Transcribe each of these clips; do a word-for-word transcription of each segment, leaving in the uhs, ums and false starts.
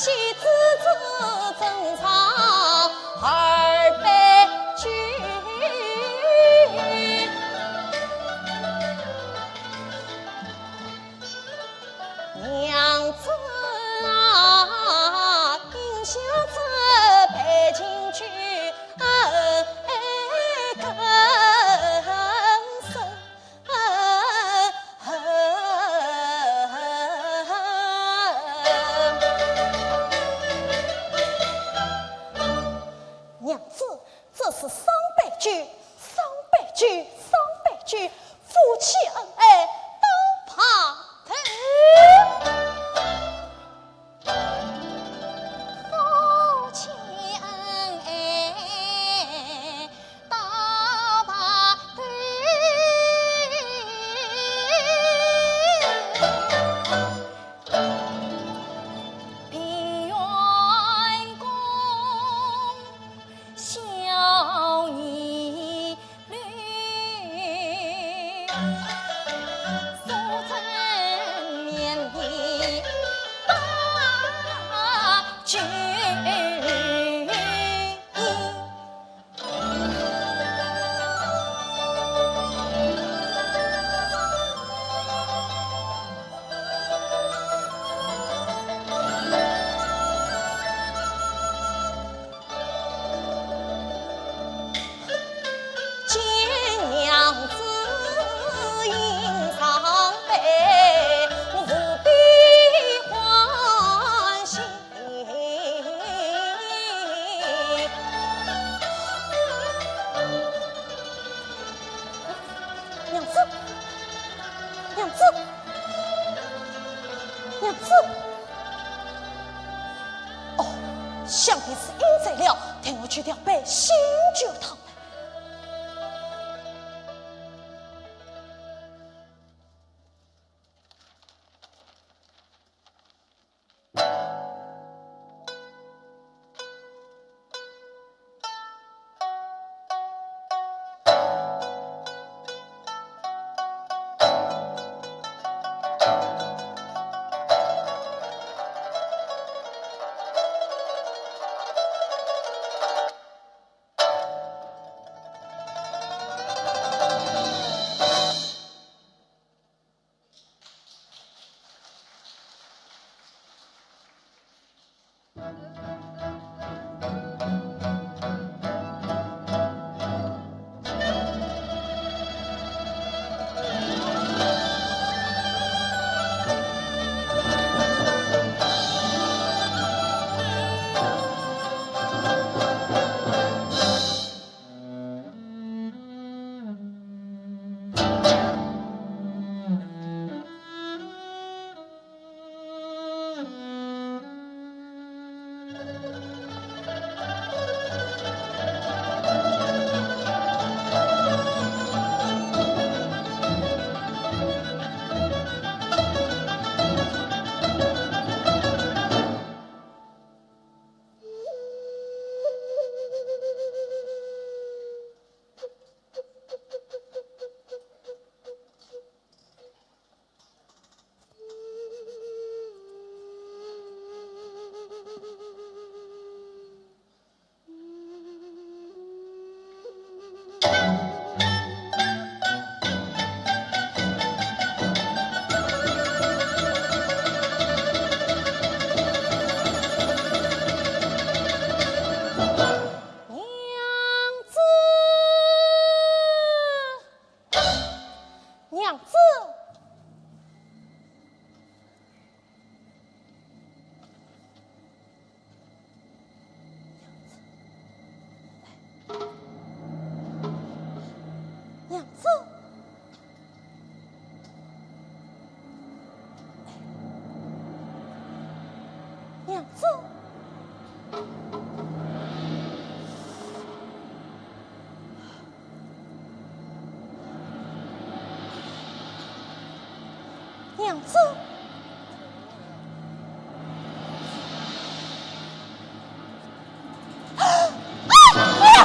戏子正唱二杯酒。娘子啊，饮下这杯敬酒，恩爱更深。 娘子，这是三杯酒，三杯酒，三杯酒，夫妻恩爱到白头。 夫妻恩爱到白头。闭月宫，小儿 见娘子饮上杯，无比欢喜。娘子，娘子，娘子。哦，想必是饮醉了，待我去调杯醒酒汤来。娘子，娘子。 娘子，娘子。 娘子。啊！哎呀！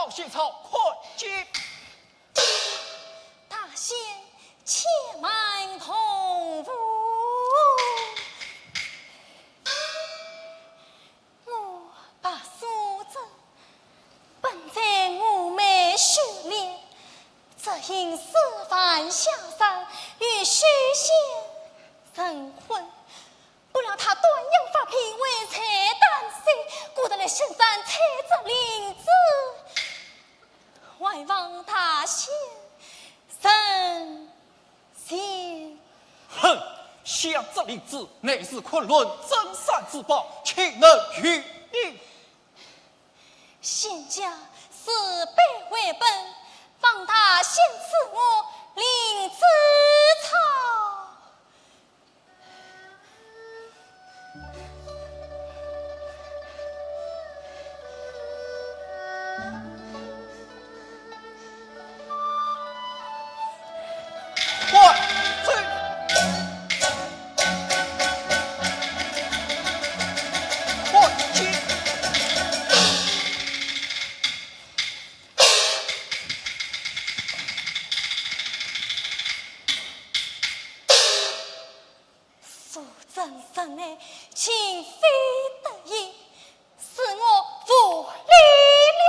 到现场看剑。大仙且慢，童儿。我白素贞，本在婺门修炼，只因师范下山与许仙成婚，不料他断阳发皮，为财断水，故得来深山采摘灵芝，还望大仙成全。哼，想这灵芝乃是昆仑镇山之宝，岂能与你？仙家事必为本，望大仙赐我灵芝草。快走！快进！ 素贞人美，情非得已，使我无礼了。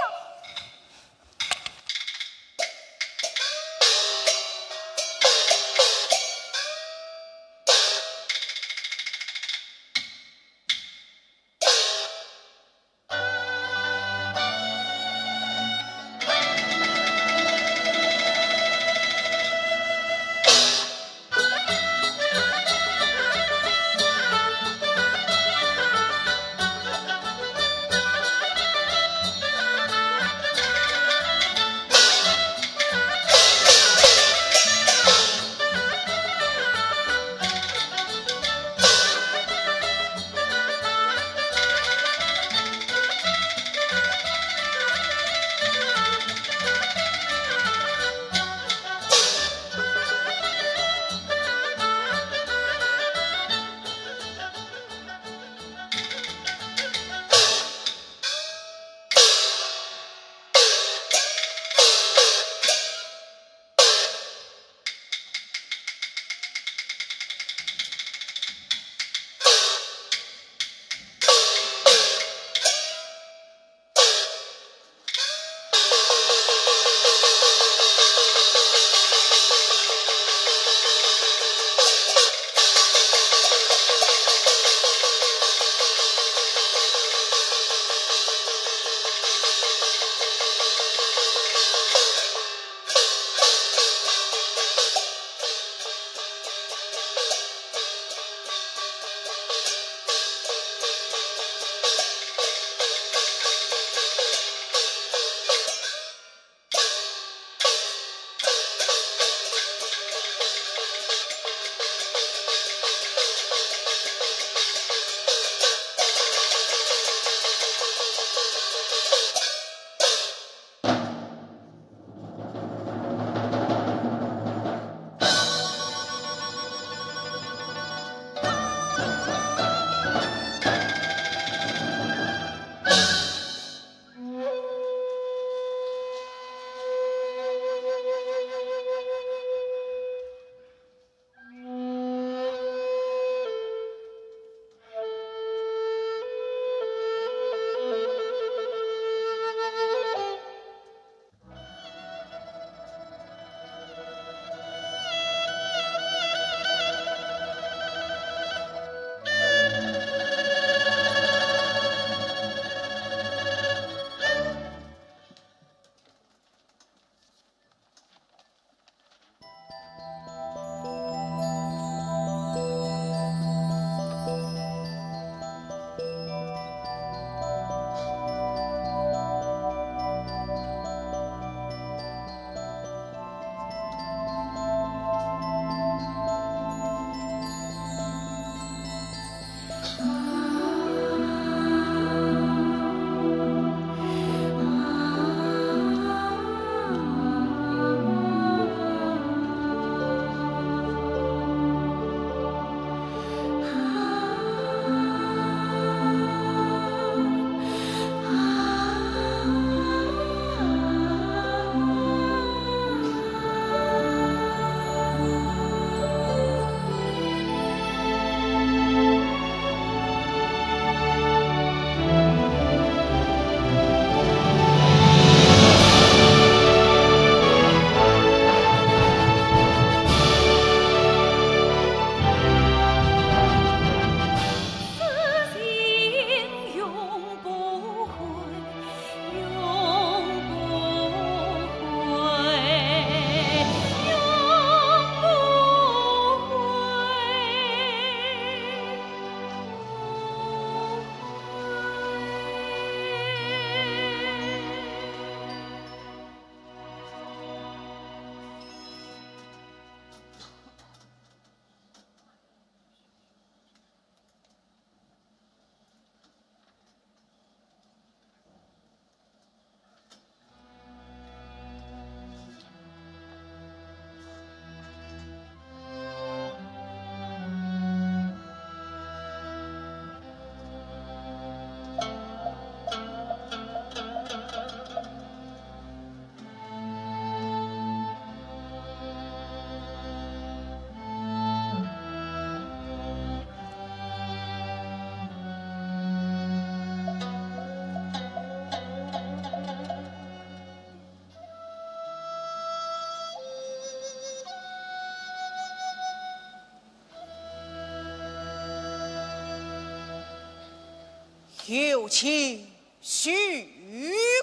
有请许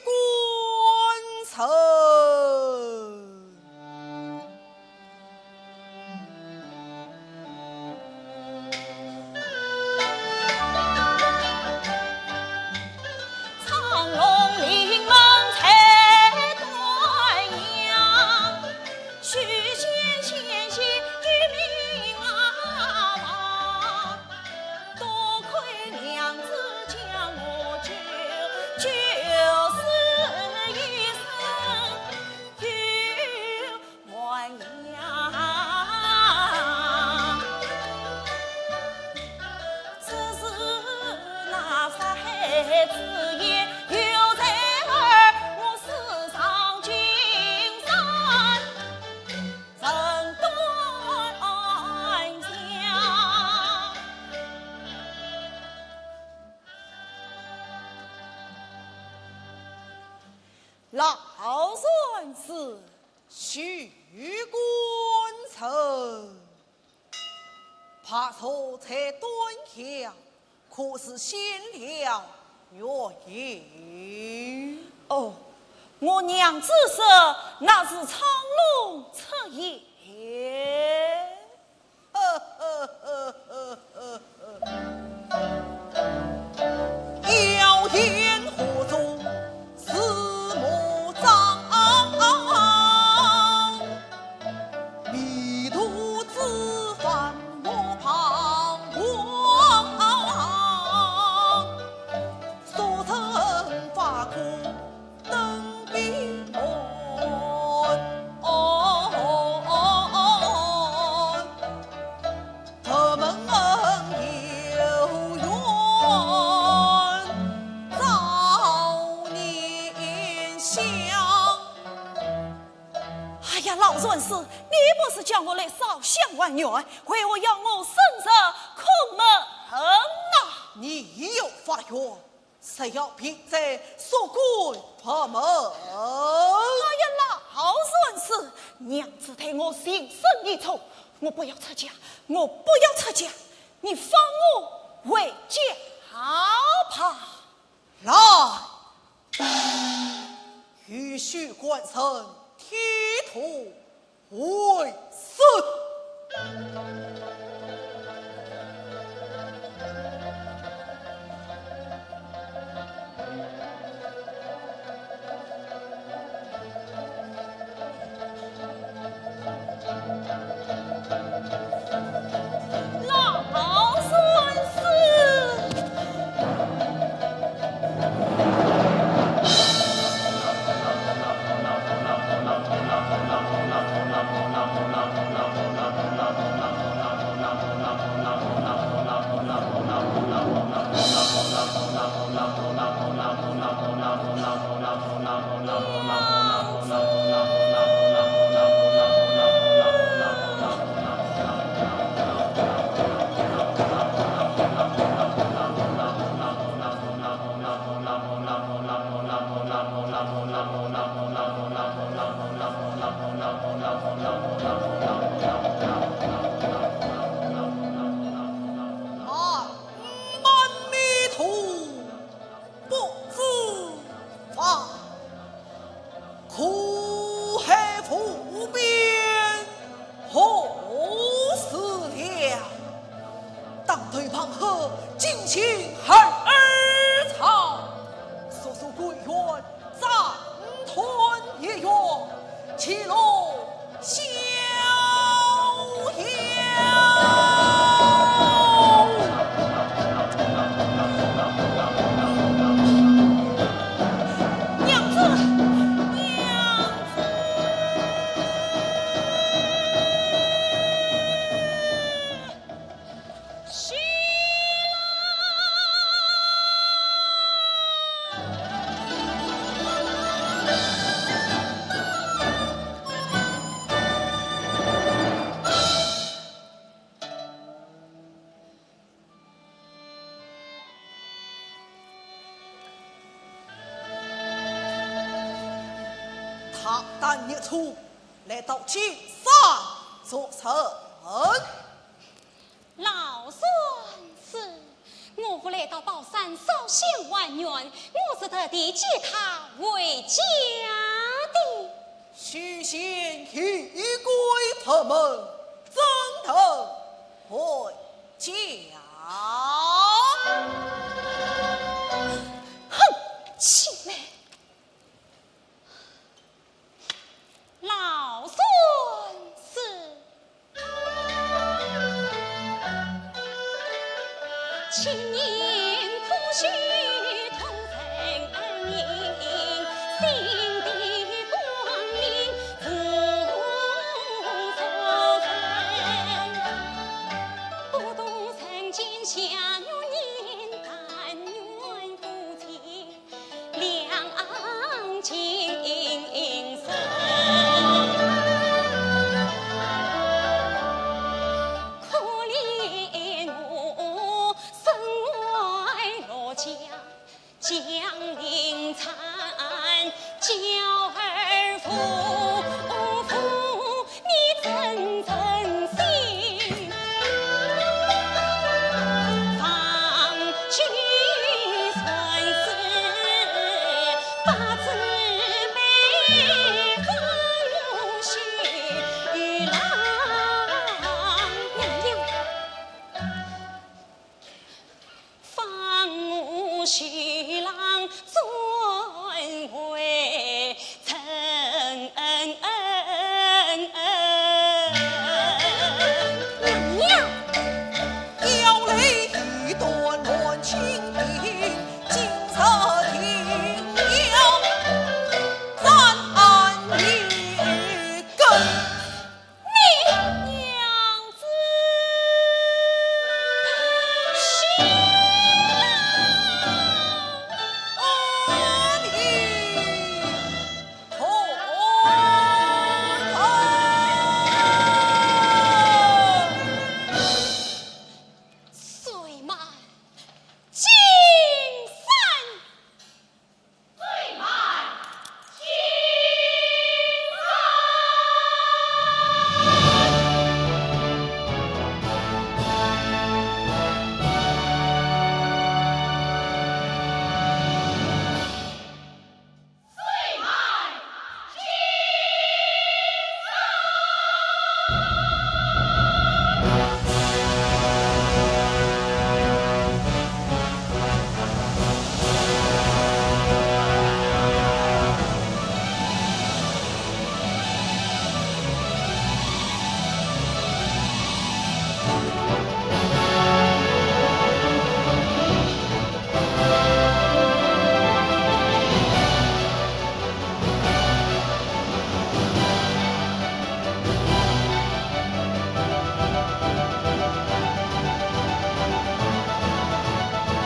官人。老船师，许官人，怕坐在短桥，可是现了原形？哦，我娘子说，那是苍龙出现。 妖言惑众，四目张，迷途知返莫彷徨。所乘法鼓 登闭门。哦，哦，哦，哦，佛门有缘照念香。哎呀，老船师，你不是叫我来烧香还愿，为何要我深入空门啊？你有法缘， 是要凭在锁关佛门。哎呀，老船师，娘子待我情深意重，我不要出家，我不要出家，你放我回家吧。来，与许官人剃头 为师。老船师。 满面迷途不知返，苦海无边 何时了？当头棒喝，惊醒孩儿潮。速速归元，暂断孽缘，其乐逍遥。娘子，娘子。 起来！他当日出 来到金山做甚？老船师，我父来到宝山烧香还愿，我是特地接他回家的。许仙一归佛门，怎得回家？哼，青梅，老孙是。